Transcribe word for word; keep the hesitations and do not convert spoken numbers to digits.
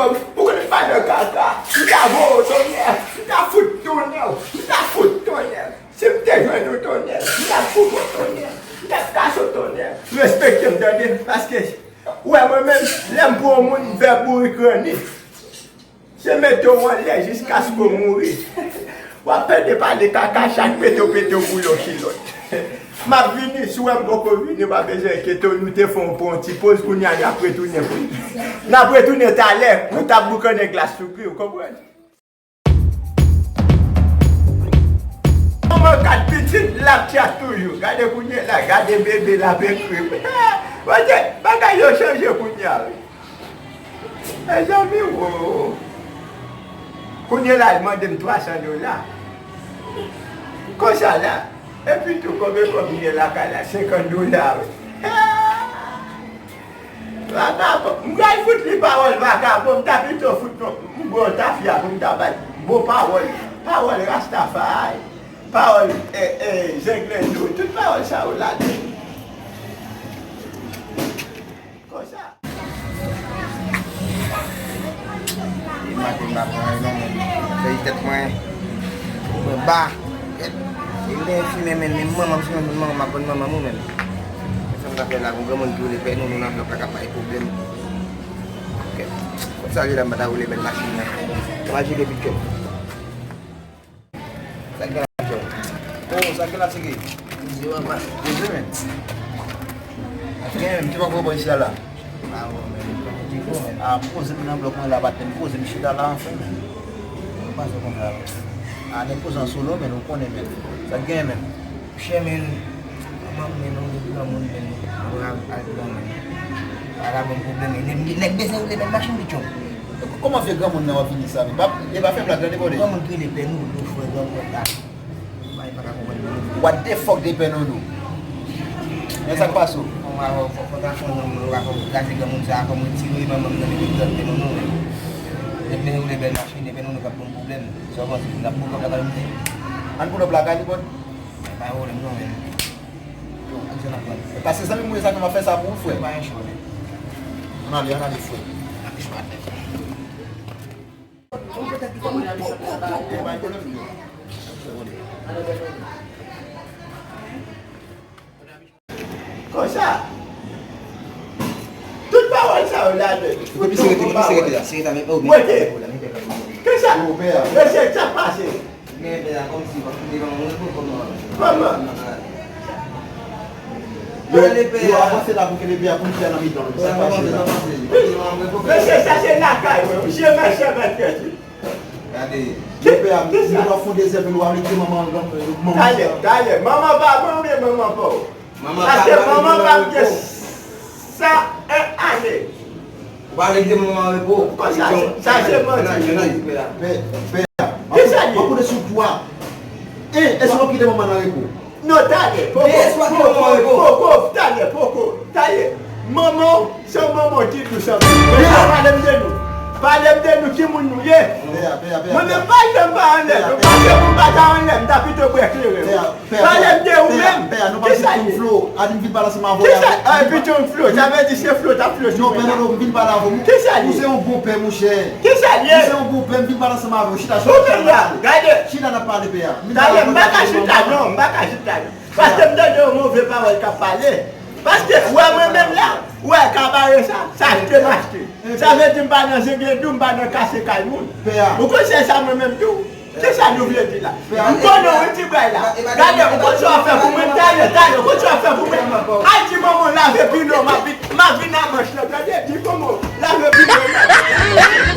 Ou konn valè kaka. M ta voye w tonnè. M ta fout tonnè. M ta fout tonnè. Si m te jwenn ou tonnè, m ta fout ou tonnè. M ta kase w tonnè. Respekte m tande, paske ou wè mwen menm, lè m pran yon moun, m fè bourik ranni. Se mete w anlè jiskaske w mouri. W ap pede pale kaka, chak pete w pete w boule yon kilòt. M ap vini, si w wè m poko vini, w pa bezwen enkyete w, nou te fè yon, pran yon ti poz, kounye a n ap retounen pou, n ap retounen talè, nou t ap boukannen glas sou gri, w konprann? Manman kat pitit, l ap tchat toujou. Gade kounye la, gade bebe l ap ekri. Monchè, bagay yo chanje kounye a, wi. Mezanmi, wo. Kounye la, l mande m twa san dola. Konsa la. Epi tou, konbyen kòb m gen lakay la? Senkant dola, wi. Vakabon, m pral fout li pawòl vakabon, m ta pito fout yon, m pran tafya pou m ta bay bon pawòl, pawòl Rastafari, pawòl, eh, eh, Zenglendo, tout pawòl sa yo ladan. Konsa. Depi maten m pa pran anyen non, men fèy tèt mwen, mwen ba. Kèt. E m te fimen, men, men manman m, si mwen manman m ap pran manman m ou menm. Sa m ta fè la, gon granmoun ki rele Pè Nounou nan blòk la k ap bay pwoblèm. Kèt. Kòm sa, je la m pa ta woule bèl machin nan. Mwen jile pitchòp. Sa k gen la, pitchòp? Oh, sa k gen la, Tcheke? Yo, papa. Yo, men. Sa k gen, men, ki pa pran bò isi a la? Ah, bon, men, men, men. Ah, poze m nan blòk mwen la, patnè m, poze m chita la anfen, men. Ou panse konsa la? Ah, nèg poze an solo, men, ou konnen, men. Sa k gen, men? Monchè, men, manman m, men, nou de granmoun, men, nou al, al pran, men. Pa ka ban m pwoblèm, men. Nèg, nèg bezwen woule bèl machin, pitchòp. Kòman vye granmoun nan w ap vin di sa, men? Pa, e pa fè blag, tande, bòde. Granmoun ki rele Pè Nounou, frè, granmoun la. What the fuck de Pè Nounou? Men sa k pase w? Bon, mwen, fò, fò, fò ta fè yon nonm, nou pa fè kraze granmoun sa, fò m retire manman m nan men nèg Pè Nounou, men. Nèg vle woule bèl machin, e Pè Nounou k ap ban m pwoblèm. Sa w panse? N ap pran kòb la, pa vle. Ann pran kòb la, gade, bon. Men pa gen pwoblèm, non, men. Yo, ann fè n ap pran. Paske zanmi m, sa k ap fè sa pou ou, frè. Pa gen chwa, men. Ann ale, ann ale, frè. Pa gen chwa, men. Konsa, tout pawòl sa yo ladan. Fout non pou pawòl. Mete. Konsa, mesye, sa pase. Kòman? Yo, yo avanse la pou kenbe pè a pou n fè nan mitan. Sa k pase la? Mesye, sa se lakay mwen. Mesye, mesye, mesye. Gade, kenbe pè a, nou nan fon dezè, men nou ale di manman an, manman. Talè, talè. Manman pa mwen oubyen manman pa w? Paske manman pa m gen san ane. Ou pa vle kite manman an repo? Konsa, sa se manti. Pè, pè, pè a. Kisa li ye? M ap koute sou twa. E, èske w ap kite manman nan repo? Non, talè, poko, poko, poko, talè, poko, talè. Manman w, se yon manman ki dous anpil. Pè a, pale m de nou. Pale m de nou, ki moun nou ye? Pè a, pè a, pè a. Mwen menm pa janm pa anlè, nou pa janm pa ta anlè, m ta pito bwè kleren. Pè a, pè a, pale m de ou menm. Pè a, nou pa sou ton flo. Adim vin pale ansanm avè w. Kisa? Ah, epi ton flo, sa vle di se flo t ap flo sou mwen la. Non, pè, non, non, m vin pale avè w. Kisa li ye? Ou se yon bon pè, monchè. Kisa li ye? Ou se yon bon pè, m vin pale ansanm avè w. Chita, chita, chita, n ap pale. Gade. Chita, n ap pale, pè a. Talè, m pa ka chita, non, m pa ka chita, non. Paske m tande yon move pawòl k ap pale. Paske, ou wè mwen menm la, ou wè kabare sa, sa achte m achte. Sa vle di m pa nan zenglendo, m pa nan kase kay moun. Ou konn se sa mwen menm tou? Kisa nou vle di la? M konnen w wi ti bway la. Gade, ou konn sa w ap fè pou mwen, talè, talè, ou konn sa w ap fè pou mwen. Al di manman w lave pino, m ap vin, m ap vin nan manch lan, tande, di manman w lave pino, m ap vin.